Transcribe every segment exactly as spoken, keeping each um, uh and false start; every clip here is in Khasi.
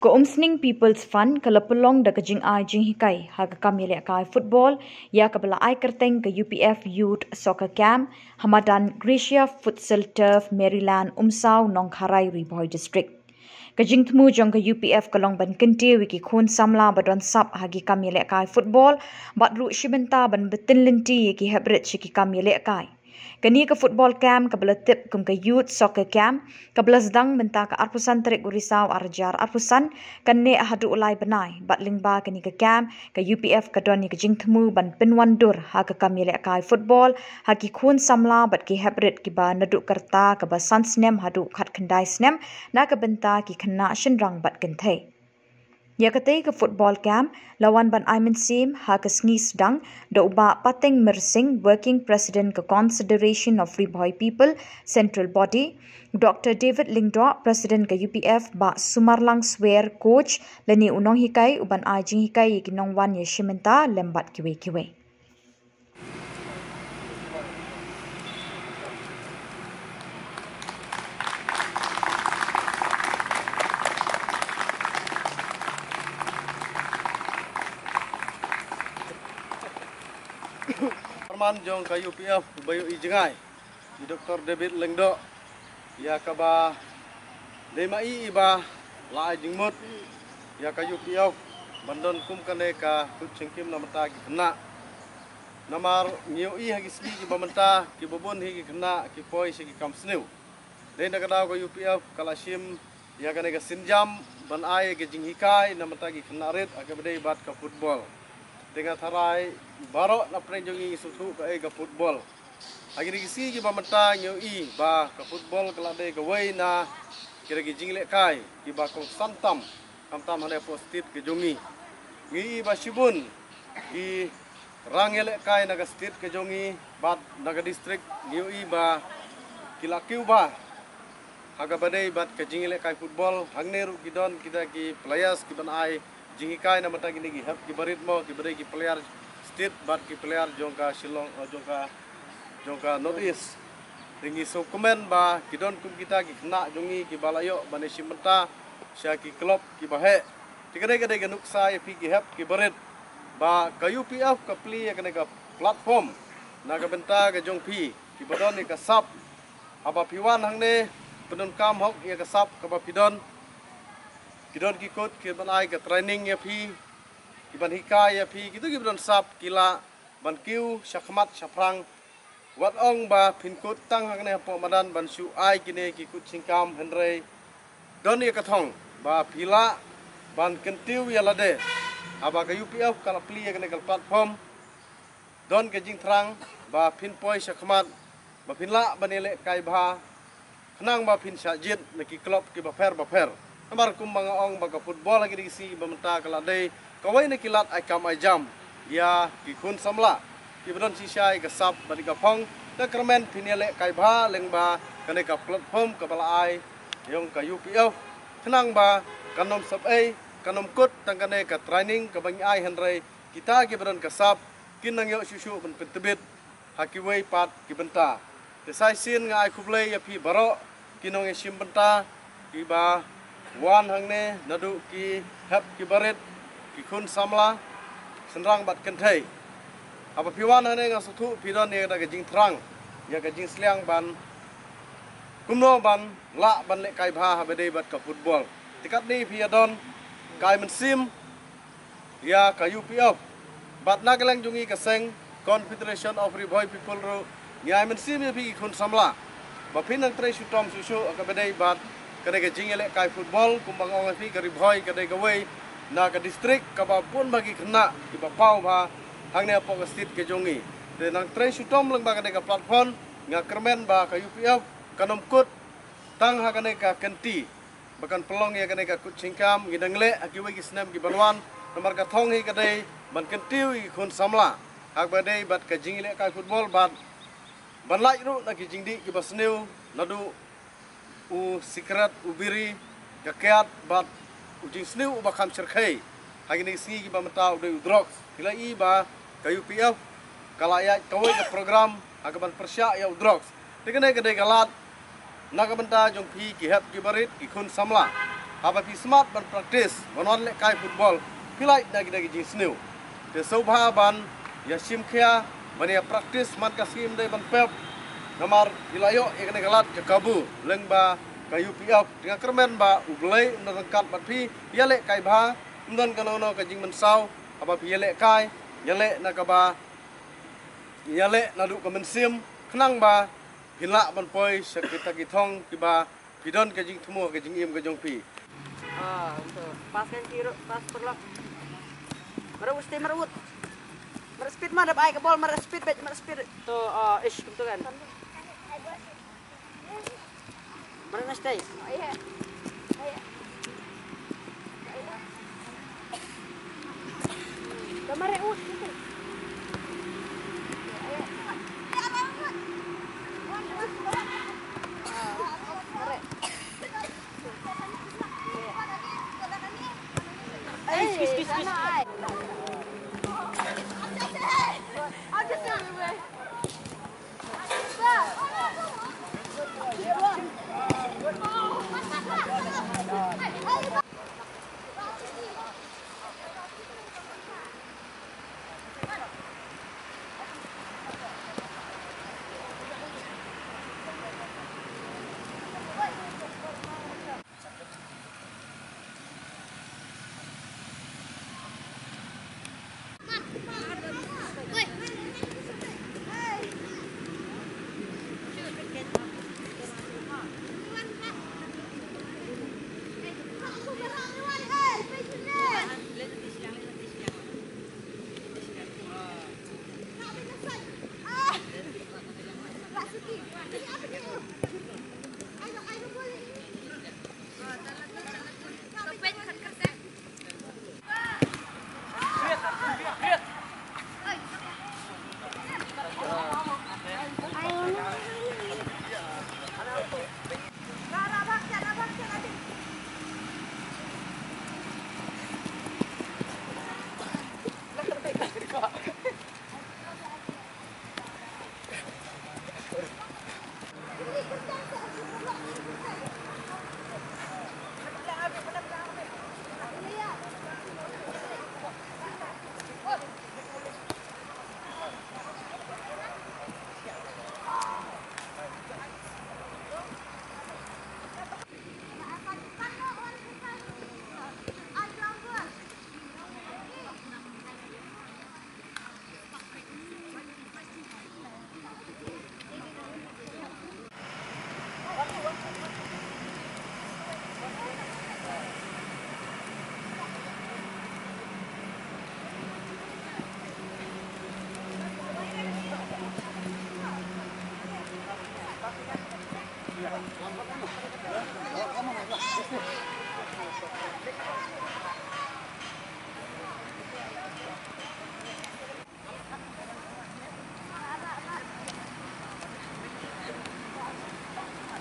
Ka Umsning People's Fund ka la pynlong da ka jingai jinghikai ha ka kam ïalehkai football ïa kaba la ai kyrteng ka U P F Youth Soccer Camp ha madan Gracia Futsal Turf, Maryland, Umsaw, Nongkharai, Ri Bhoi District. Ka jingthmu jong ka U P F ka long ban kyntiew ïa ki khun samla ba don sap ha ki kam ïalehkai football bad ruh shi bynta ban btin lynti ïa ki heprit sha ki kam ïalehkai. Kane ka football camp kaba la tip kum ka Youth Soccer Camp kaba la sdang mynta ka arphew san tarik u Risaw ar hajar arphew san kan neh haduh u lai bnai bad lyngba kane ka camp ka U P F ka don ïa ka jingthmu ban pynwandur ha ka kam ïalehkai football ha ki khun samla bad ki heprit kiba naduh ka rta kaba san snem haduh khatkhyndai snem na ka bynta ki khynnah shynrang bad kynthei. Ïa katei ka football camp la wan ban ai mynsiem ha ka sngi sdang da u Bah Pateng Myrsing, Working President ka Confederation of Ri Bhoi People, Central Body, Doctor David Lyngdoh, President ka U P F, Bah Sumarlang Swer, Coach, lane u nonghikai u ban ai jinghikai ïa ki nongwan ïashim bynta lem bad kiwei kiwei. Chairman jong ka U P F ba ïoh i jngai, i Doctor David Lyngdoh, ïa kaba dei ma i iba la ai jingmut ïa ka U P F ban don kum kane ka kut shynkim na bynta ki khynnah. Namar ngi ïohi ha ki sngi kiba mynta kiba bun hi ki khynnah ki poi sha ki kam sniew. Dei na ka daw ka U P F ka la shim ïa kane ka sienjam ban ai ka jinghikai na bynta ki khynnah rit ha kaba dei bad ka football. Te nga tharai baroh na pdeng jong ngi ngi sngewthuh kaei ka football. Ha kine ki sngi kiba mynta ngi ïohi ba ka football ka la dei kawei na kine ki jinglehkai kiba kongsan tam, khamtam hangne hapoh state ka jong ngi. Ngi ïohi ba shibun ki rang ïalehkai na ka state ka jong ngi bad na ka district ngi ïohi ba ki la kiew bha ha kaba dei bad ka jingïalehkai football. Hangne ruh ki don kita ki players kiban ai jinghikai na bynta kine ki hep kiba rit mo, kiba dei ki player state bad ki player jong ka Shillong, eh, jong ka, jong ka North East. Te ngi sngewkmen ba ki don kum kita ki khynnah jong ngi kiba la ïoh ban ïashim bynta sha ki club kiba heh. Te ka dei, ka dei ka nuksa ïa phi ki hep kiba rit ba ka U P F ka plie ïa kane ka platform na ka bynta ka jong phi kiba don ïa ka sap. Haba phi wan hangne pyndonkam hok ïa ka sap kaba phi don. Ki don ki coach kiban ai ka training ïa phi, kiban hikai ïa phi, kito kiba don sap ki lah ban kiew shakhmat shaphrang. Wat ong ba phin kut tang hangne hapoh madan ban shu ai kine ki kut shynrang, hynrei don ïa ka thong ba phi lah ban kyntiew ïa lade. Haba ka U P F ka la plie ïa kane ka platform, don ka jingthrang ba phin poi shakhmat, ba phin lah ban ïalehkai bha, khnang ba phin shah jied na ki club kiba pher ba pher. Namar kumba nga ong ba ka football ha kine ki sngi ba mynta ka la dei kawei na ki lad ai kam ai jam ïa ki khun samla kiba don shisha ïa ka sap bad ïa ka phong. Te kyrmen phin ïalehkai bha lyngba kane ka platform kaba la ai ïa ka U P F, khnang ba kan ym sep ei, kan ym kut tang kane ka training kaba ngi ai, hynrei kita kiba don ka sap kin nang ïoh shuh shuh ban pyntbit ha kiwei pat ki bynta. Te sa shisien nga ai khublei ïa phi baroh ki nongïashim bynta kiba wan hangne, naduh ki hep kiba rit, ki khun samla, shynrang bad kynthei. Haba phi wan hangne nga sngewthuh phi don ïa ka jingthrang, ïa ka jingsliang ban kumno ban lah ban lehkai bha haba dei bad ka football. Te katne phi ïa don, ka ai mynsiem ïa ka U P F. Bad na ka liang jong ngi ka seng Confederation of Ri Bhoi People ruh ngi ai mynsiem ïa phi ki khun samla ba phin nang trei shitom shuh shuh ha kaba dei bad kane ka jingïalehkai football. Kumba nga ong ïa phi, ka Ri Bhoi ka dei kawei na ka district kaba bun bha ki khynnah kiba paw bha hangne hapoh ka state ka jong ngi. Te nang trei shitom lyngba kane ka platform, nga kyrmen ba ka U P F kan ym kut tang ha kane ka kynti ba kan pynlong ïa kane ka kut shynrang. Ngi dang leh ha kiwei ki snem kiban wan, namar ka thong hi ka dei ban kyntiew ïa ki khun samla ha kaba dei bad ka jingïalehkai football bad ban lait ruh na ki jingdih kiba sniew, naduh u sikret, u biri, ka kiad bad u jingsniew uba kham shyrkhei ha kine ki sngi kiba mynta u dei u drugs. Phi la i ba ka U P F ka la ïaid kawei ka program ha kaban pyrshah ïa u drugs. Te kane ka dei ka lad na ka bynta jong phi ki hep kiba rit, ki khun samla. Haba phi smat ban practice, ban wan lehkai football, phi lait na kita ki jingsniew. Te sngewbha ban ïa shim khia, ban ïa practice man ka sngi, ym dei ban pep. Namar phi la ïoh ïa kane ka lad ka kabu lyngba ka U P F. Te nga kyrmen ba U Blei un ryngkat bad phi, ïalehkai bha, ym don kano kano ka jingmynsaw, haba phi ïalehkai, ïaleh na kaba, ïaleh naduh ka mynsiem, khnang ba phin lah ban poi sha kita ki thong kiba phi don ka jingthmu ha ka jingim ka jong phi. Ah, kumto. Pass kan ki ruh, pass paralok. Marwut, stay marwut. Mar speed, mar dep ai ka bol, mar speed, bet, mar speed. To, ah, ish, kumto kan. Mar na stay.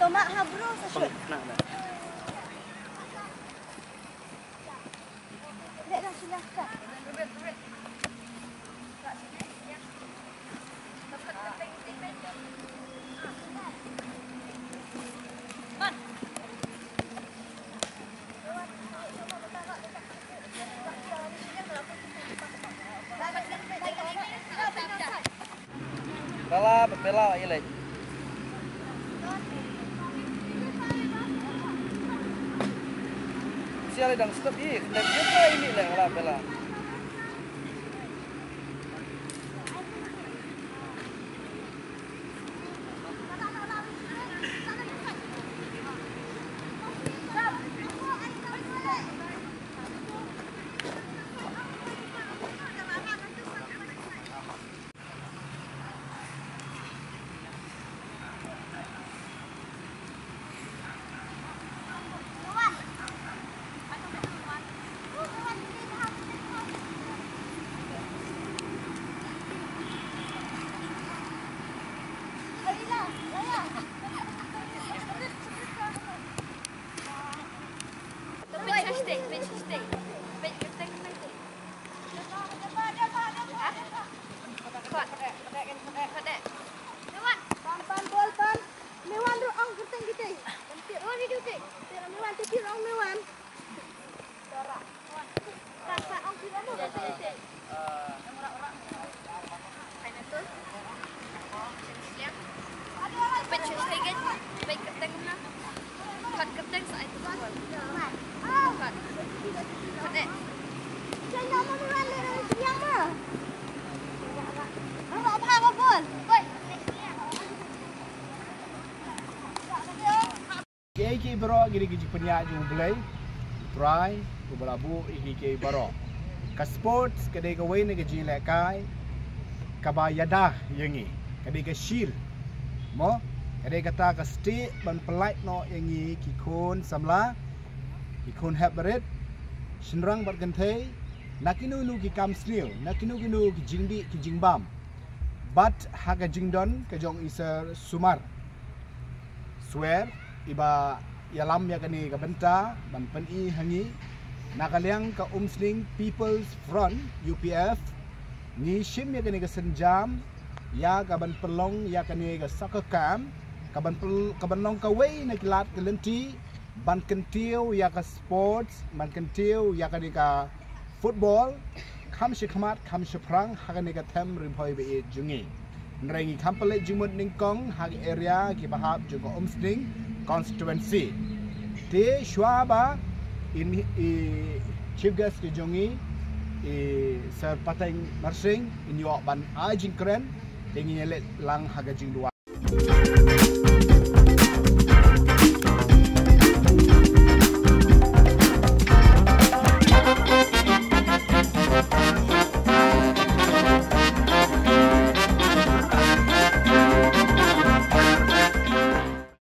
Toma ha bro sa shoot. Bela, bela, ilai. Sial dang stop i, dan kita ini lah, bela, bela. Kiei kiei baroh ki dei ki jingpynïaid jong U Blei, U Trai uba la buh ïa kiei kiei baroh. Ka sports ka dei kawei na ka jinglehkai kaba ïada ïa ngi, ka dei ka shield, mo, ka dei kata ka stieh ban pyllait noh ïa ngi ki khun samla, ki khun hep barit, shynrang bad kynthei, na kino kino ki kam sniew, na kino kino ki jingdih ki jingbam. Bad ha ka jingdon ka jong i Sir Sumar Swer iba ïalam ïa kane ka bynta ban pyni ha ngi, na ka liang ka Umsning People's Front, U P F, ngi shim ïa kane ka sienjam ïa ka ban pynlong ïa kane ka soccer camp, ka ban pyn-, ka ban long kawei na ki lad ki lynti ban kyntiew ïa ka sports, ban kyntiew ïa kane ka football, kham shakhmat kham shaphrang ha kane ka them Ri Bhoi ba ïeit jong ngi. Hynrei ngi kham pynleit jingmut nyngkong ha ki area kiba hap jong ka Umsning constituency. Te shuwa ba in, i chief guest ka jong ngi, i Sir Pateng Marsing, in ïoh ban ai jingkren, te ngin ïaleit lang ha ka jingduwai.